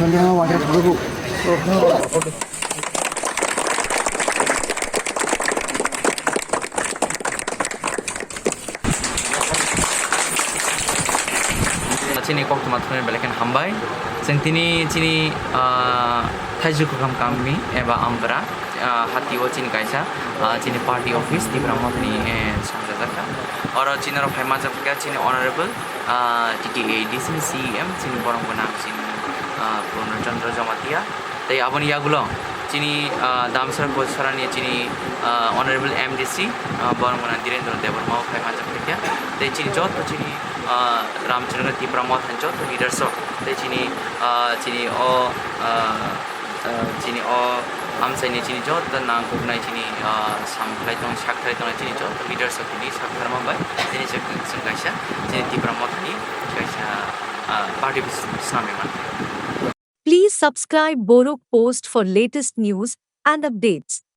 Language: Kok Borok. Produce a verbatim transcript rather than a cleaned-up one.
Chini koktwma thumwi belai kheno hambai. Chwng tini chini, ah, Thaijukham kami eba Ambra, ah, hatio chini kaisa, ah, chini party office Tipra Mothani, eh, sangjajak kha. Oro chini oro phai manjak kha chini honorable, ah, T T A D C ni C E M chini borom gwnang chini, ah, Purno Chandra Jamatia. Tei aboni yagulo chini, ah, Damsara Kochsarani chini, ah, honorable M D C, ah, borom gwnang Dhirendra Debbarma o phai manjak kha. Tei chini joto chini, ah, Ramchandra Tipra Mothani joto leaders rok tei chini, ah, chini o, ah, ah, chini o amchaini chini joto nangkuknai chini, ah, samkhlai tong, sakhlai tongnai chini joto leaders rok tini sakharma bai tini chwng, chwng kaisa chini Tipra Mothani kaisa, ah, party bis-, swnamwi mankha. Please subscribe Borok Post for latest news and updates.